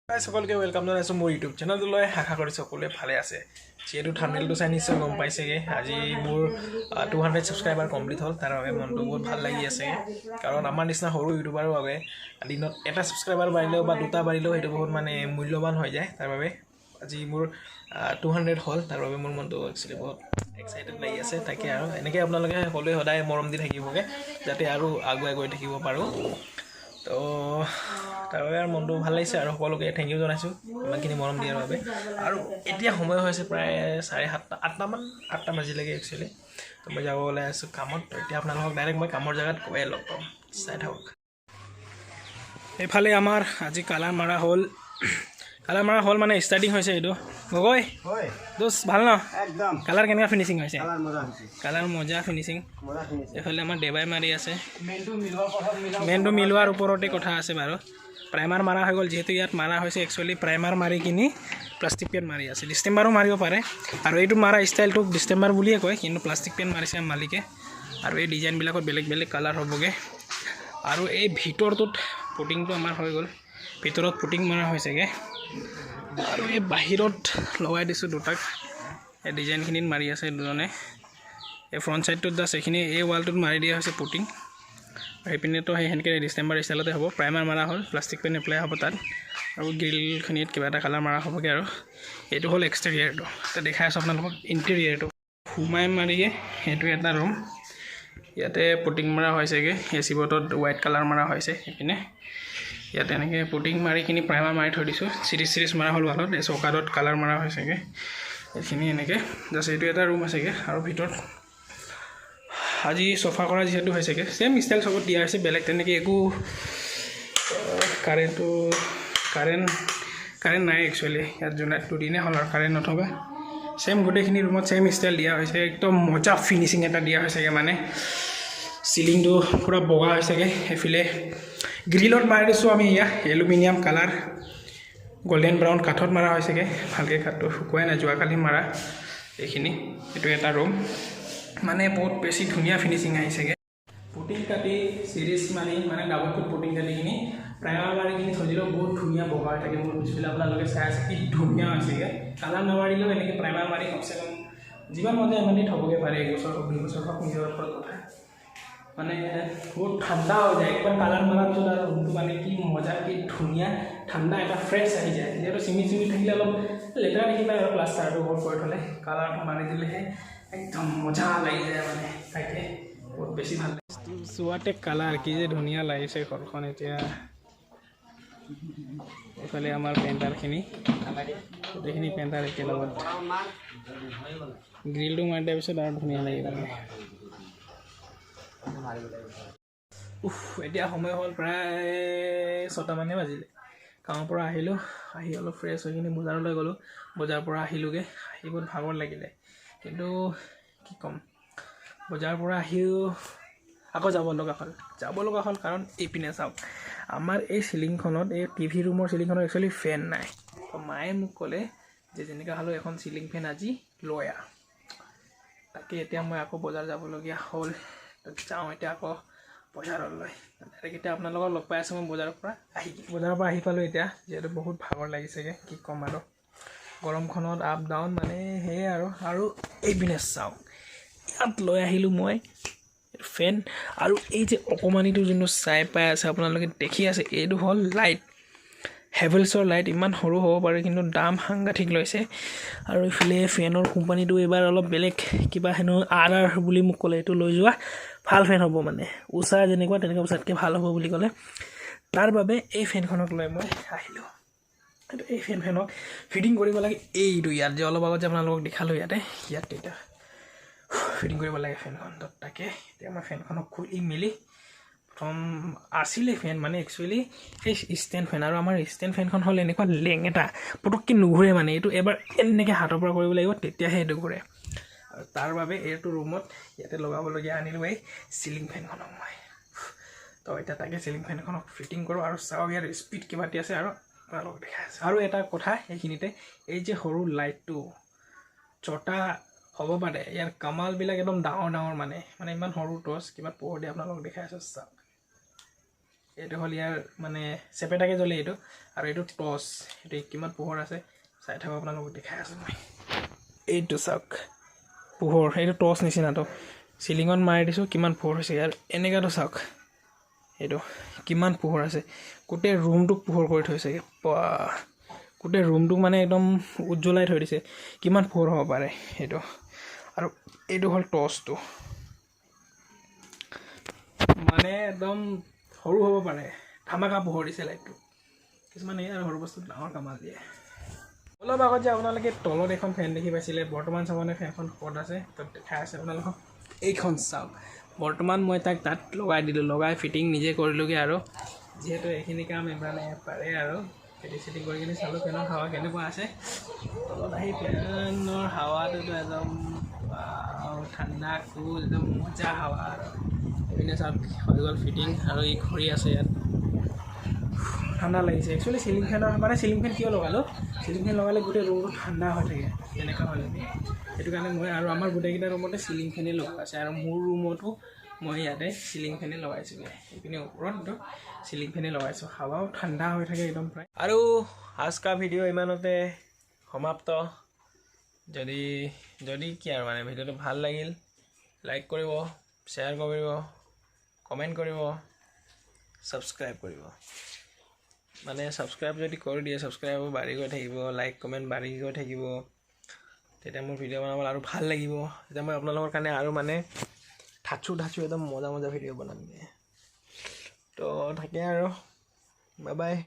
সকলোকে welcome জনাইছোঁ মোৰ ইউটিউব চেনেলটোলৈ। আশা কৰিছোঁ সকলোৱে ভালে আছে। যিহেতু থাম্বনেইলটো চাই নিশ্চয় গম পাইছেগৈ, আজি মোৰ 200 ছাবস্ক্ৰাইবাৰ কমপ্লিট হ'ল। তাৰ বাবে মনটো বহুত ভাল লাগি আছে, কাৰণ আমাৰ নিচিনা সৰু ইউটিউবাৰৰ বাবে দিনত এটা ছাবস্ক্ৰাইবাৰ বাঢ়িলেও বা দুটা বাঢ়িলেও সেইটো বহুত মানে মূল্যৱান হৈ যায়। তাৰ বাবে আজি মোৰ 200 হ'ল, তাৰ বাবে মোৰ মনটো একচুৱেলি বহুত এক্সাইটেড লাগি আছে। তাকে আৰু এনেকৈ আপোনালোকে সকলোৱে সদায় মৰম দি থাকিবগৈ, যাতে আৰু আগুৱাই গৈ থাকিব পাৰোঁ। তো তাৰ বাবে আৰু মনটো ভাল লাগিছে আৰু সকলোকে thank U জনাইছোঁ ইমানখিনি মৰম দিয়াৰ বাবে। আৰু এতিয়া সময় হৈছে প্ৰায় 7:30, 8টামান, 8টা বাজিলেগৈ একচুৱেলি। তো মই যাব ওলাই আছোঁ কামত। তো এতিয়া আপোনালোকক ডাইৰেক্ট মই কামৰ জেগাত গৈয়ে লগ পাম, চাই থাকক। এইফালে আমাৰ আজি কালাৰ মাৰা হ'ল। কালাৰ মাৰা হ'ল মানে ষ্টাৰ্টিং হৈছে এইটো। গগৈ হয়। দোষ, ভাল ন? একদম। কালাৰ কেনেকুৱা ফিনিচিং হৈছে? কালাৰ মজা হৈছে। কালাৰ মজা ফিনিচিং। মজা ফিনিচিং। এইফালে আমাৰ দেবাই মাৰি আছে। মেইনটো মিলোৱাৰ কথা মিলাও। মেইনটো মিলোৱাৰ ওপৰতে কথা আছে বাৰু। প্ৰাইমাৰ মাৰা হৈ গ'ল। যিহেতু ইয়াত মাৰা হৈছে, একচুৱেলি প্ৰাইমাৰ মাৰি কিনি প্লাষ্টিক পেইণ্ট মাৰি আছে। ডিষ্টেম্বাৰো মাৰিব পাৰে আৰু এইটো মাৰা ষ্টাইলটোক ডিষ্টেম্বাৰ বুলিয়ে কয়, কিন্তু প্লাষ্টিক পেইণ্ট মাৰিছে মালিকে। আৰু এই ডিজাইনবিলাকত বেলেগ বেলেগ কালাৰ হ'বগৈ। আৰু এই ভিতৰটোত পুটিংটো আমাৰ হৈ গ'ল, ভিতৰত পুটিং মৰা হৈছেগৈ। আৰু এই বাহিৰত লগাই দিছোঁ দুটাক, এই ডিজাইনখিনিত মাৰি আছে দুজনে। এই ফ্ৰণ্ট ছাইডটোত জাষ্ট এইখিনি, এই ৱালটোত মাৰি দিয়া হৈছে পুটিং। সেইপিনেতো সেই সেনেকৈ ডিষ্টেম্বাৰ ষ্টাইলতে হ'ব। প্ৰাইমাৰ মাৰা হ'ল, প্লাষ্টিক পেইণ্ট এপ্লাই হ'ব তাত আৰু গ্ৰিলখিনিত কিবা এটা কালাৰ মাৰা হ'বগৈ। আৰু এইটো হ'ল এক্সটেৰিয়াৰটো। এতিয়া দেখাই আছোঁ আপোনালোকক ইণ্টেৰিয়াৰটো। সোমাই মাৰিয়ে সেইটো এটা ৰুম, ইয়াতে পুটিং মৰা হৈছেগৈ। এ চি বৰ্ডত হোৱাইট কালাৰ মাৰা হৈছে। সেইপিনে ইয়াত এনেকৈ পুটিং মাৰি কিনি প্ৰাইমাৰ মাৰি থৈ দিছোঁ। চিৰিজ চিৰিজ মাৰা হ'ল ৱালত, এই চৌকাটত কালাৰ মাৰা হৈছেগৈ। এইখিনি এনেকৈ জাষ্ট এইটো এটা ৰুম আছেগৈ। আৰু ভিতৰত আজি চফা কৰা যিহেতু হৈছেগৈ, ছেইম ষ্টাইল চবত দিয়া হৈছে, বেলেগ তেনেকৈ একো কাৰেণ্টটো কাৰেণ্ট কাৰেণ্ট নাই একচুৱেলি ইয়াত। জোনাইত দুদিনেই হ'ল আৰু কাৰেণ্ট নথকা। ছেইম গোটেইখিনি ৰুমত ছেইম ষ্টাইল দিয়া হৈছে। একদম মজা ফিনিচিং এটা দিয়া হৈছেগৈ, মানে চিলিংটো পূৰা বগা হৈছেগৈ। সেইফালে গ্ৰিলত মাৰি দিছোঁ আমি এয়া এলুমিনিয়াম কালাৰ, গল্ডেন ব্ৰাউন কাঠত মাৰা হৈছেগৈ। ভালকৈ কাঠটো শুকুৱাই নাই, যোৱাকালি মাৰা এইখিনি। এইটো এটা ৰুম, মানে বহুত বেছি ধুনীয়া ফিনিচিং আহিছেগৈ। পুটিং কাটি চিৰিজ মাৰি, মানে ডাবল কোট পুটিং কাটি কিনি প্ৰাইমাৰ মাৰি কিনি থৈ দিলেও বহুত ধুনীয়া বগা হৈ থাকে। মোৰ পিছফালে আপোনালোকে চাই আছে, কি ধুনীয়া হৈছেগৈ। কালাৰ নামাৰিলেও এনেকৈ প্ৰাইমাৰ মাৰি কমচে কম যিমান মন যায় ইমানেই থ'বগৈ পাৰে। এক বছৰ হওক, 2 বছৰ হওক, নিজৰ ওপৰত কথা। মানে বহুত ঠাণ্ডা হৈ যায় একবাৰ কালাৰ মৰাৰ পিছত। আৰু ৰুমটো মানে কি মজা, কি ধুনীয়া ঠাণ্ডা এটা ফ্ৰেছ আহি যায়। যিহেতু চিমিট চিমিট থাকিলে অলপ লেতেৰা দেখি পায় আৰু প্লাষ্টাৰটো ওপৰত কৰি থ'লে, কালাৰটো মাৰি দিলেহে একদম মজা লাগি যায়। মানে তাকে বহুত বেছি ভাল লাগে। চোৱাতে কালাৰ কি যে ধুনীয়া লাগিছে ঘৰখন। এতিয়া এইফালে আমাৰ পেইণ্টাৰখিনি, গোটেইখিনি পেইণ্টাৰ একেলগত। গ্ৰিলটো মাৰি দিয়াৰ পিছত আৰু ধুনীয়া লাগিব মানে। উফ, এতিয়া সময় হ'ল প্ৰায় 6টামানেই বাজিলে। কামৰ পৰা আহিলোঁ, আহি অলপ ফ্ৰেছ হৈ কিনি বজাৰলৈ গ'লোঁ। বজাৰৰ পৰা আহিলোঁগৈ, আহি বহুত ভাগৰ লাগিলে। কিন্তু কি ক'ম, বজাৰৰ পৰা আহিও আকৌ যাব লগা হ'ল। যাব লগা হ'ল কাৰণ এইপিনে চাওক, আমাৰ এই চিলিংখনত, এই টিভি ৰুমৰ চিলিংখনত একচুৱেলি ফেন নাই। তো মায়ে মোক ক'লে যে যেনেকুৱা হ'লেও এখন চিলিং ফেন আজি লৈ আহ। তাকে এতিয়া মই আকৌ বজাৰ যাবলগীয়া হ'ল। তো যাওঁ এতিয়া আকৌ বজাৰলৈ। ডাইৰেক্ট এতিয়া আপোনালোকক লগ পাই আছোঁ মই বজাৰৰ পৰা আহি। বজাৰৰ পৰা আহি পালোঁ এতিয়া। যিহেতু বহুত ভাগৰ লাগিছেগৈ, কি ক'ম আৰু, গৰমখনত আপ ডাউন, মানে সেয়াই আৰু। আৰু এইপিনে চাওক, ইয়াত লৈ আহিলোঁ মই ফেন। আৰু এই যে অকণমানিটো যোনটো চাই পাই আছে আপোনালোকে, দেখি আছে, এইটো হ'ল লাইট, হেভেলছৰ লাইট। ইমান সৰু হ'ব পাৰে, কিন্তু দাম সাংঘাতিক লৈছে। আৰু এইফালে ফেনৰ কোম্পানীটো এইবাৰ অলপ বেলেগ কিবা হেনো, আৰ আৰ বুলি মোক ক'লে, এইটো লৈ যোৱা, ভাল ফেন হ'ব, মানে উষা যেনেকুৱা তেনেকুৱা উষাতকৈ ভাল হ'ব বুলি ক'লে। তাৰ বাবে এই ফেনখনক লৈ মই আহিলোঁ। এইটো এই ফেনখনক ফিটিং কৰিব লাগে এইটো ইয়াত যে অলপ আগত যে আপোনালোকক দেখালোঁ, ইয়াতে ইয়াত তেতিয়া ফিটিং কৰিব লাগে ফেনখন। তো তাকে এতিয়া মই ফেনখনক খুলি মেলি, প্ৰথম আছিলে ফেন মানে একচুৱেলি সেই ষ্টেণ্ড ফেন। আৰু আমাৰ ষ্টেণ্ড ফেনখন হ'ল এনেকুৱা লেঙেটা, পটককৈ নুঘূৰে। মানে এইটো এবাৰ এনেকৈ হাতৰ পৰা কৰিব লাগিব, তেতিয়াহে এইটো ঘূৰে। আৰু তাৰ বাবে এইটো ৰুমত ইয়াতে লগাবলগীয়া আনিলোঁ এই চিলিং ফেনখনক মই। তো এতিয়া তাকে চিলিং ফেনখনক ফিটিং কৰোঁ আৰু চাওঁ ইয়াৰ স্পীড কিমান আছে আৰু আপোনালোকক দেখাই আছোঁ। আৰু এটা কথা সেইখিনিতে, এই যে সৰু লাইটটো ছটা হ'ব পাৰে, ইয়াৰ কামালবিলাক একদম ডাঙৰ ডাঙৰ। মানে ইমান সৰু টৰ্চ কিমান পোহৰ দিয়ে, আপোনালোকক দেখাই আছোঁ, চাওক। এইটো হ'ল ইয়াৰ মানে চেপেটাকৈ জ্বলে এইটো। আৰু এইটো টৰ্চ, এইটো কিমান পোহৰ আছে চাই থাকক, আপোনালোকক দেখাই আছোঁ মই। এইটো চাওক পোহৰ, এইটো টৰ্চ নিচিনাটো চিলিঙত মাৰি দিছোঁ, কিমান পোহৰ হৈছে। আৰু এনেকুৱাটো চাওক, এইটো কিমান পোহৰ আছে, গোটেই ৰুমটোক পোহৰ কৰি থৈছে। গোটেই ৰুমটোক মানে একদম উজ্জ্বলাই থৈ দিছে, কিমান পোহৰ হ'ব পাৰে এইটো। আৰু এইটো হ'ল টৰ্চটো, মানে একদম সৰু হ'ব পাৰে, ধামাকা পোহৰ দিছে লাইটটো। কিছুমান এই আৰু সৰু বস্তুত ডাঙৰ কামাল দিয়ে। অলপ আগত যে আপোনালোকে তলত এখন ফেন দেখি পাইছিলে, বৰ্তমান চাবনে ফেনখন ক'ত আছে তাত দেখাই আছে আপোনালোকক। এইখন চাওক, বৰ্তমান মই তাক তাত লগাই দিলোঁ, লগাই ফিটিং নিজে কৰিলোঁগৈ। আৰু যিহেতু এইখিনি কাম ইমৰানে পাৰে, আৰু ফিটিং চিটিং কৰি কিনে চালোঁ ফেনৰ হাৱা কেনেকুৱা আছে। তলত আহি ফেনৰ হাৱাটোতো একদম ঠাণ্ডা কুল, একদম মজা হাৱা। আৰু এইপিনে চাওক হৈ গ'ল ফিটিং, আৰু ই ঘড়ী আছে ইয়াত, ঠাণ্ডা লাগিছে। একচুৱেলি চিলিং ফেনৰ মানে চিলিং ফেন কিয় লগালোঁ, চিলিং ফেন লগালে গোটেই ৰুমটো ঠাণ্ডা হৈ থাকে তেনেকুৱা হয় যদি, সেইটো কাৰণে মই আৰু আমাৰ গোটেইকেইটা ৰুমতে চিলিং ফেনেই লগোৱা আছে। আৰু মোৰ ৰুমতো মই ইয়াতে চিলিং ফেনেই লগাইছোঁগৈ, এইপিনে ওপৰত চিলিং ফেনেই লগাইছোঁ, হাৱাও ঠাণ্ডা হৈ থাকে একদম প্ৰায়। আৰু আজ কা ভিডিঅ' ইমানতে সমাপ্ত। যদি যদি কি আৰু মানে ভিডিঅ'টো ভাল লাগিল লাইক কৰিব, শ্বেয়াৰ কৰিব, কমেণ্ট কৰিব, ছাবস্ক্ৰাইব কৰিব। মানে ছাবস্ক্ৰাইব যদি কৰি দিয়ে, ছাবস্ক্ৰাইবো বাঢ়ি গৈ থাকিব, লাইক কমেণ্ট বাঢ়ি গৈ থাকিব, তেতিয়া মোৰ ভিডিঅ' বনাবলৈ আৰু ভাল লাগিব। তেতিয়া মই আপোনালোকৰ কাৰণে আৰু মানে ধাচু ধাচু একদম মজা মজা ভিডিঅ' বনামগৈ। তো থাকে আৰু বাই বাই।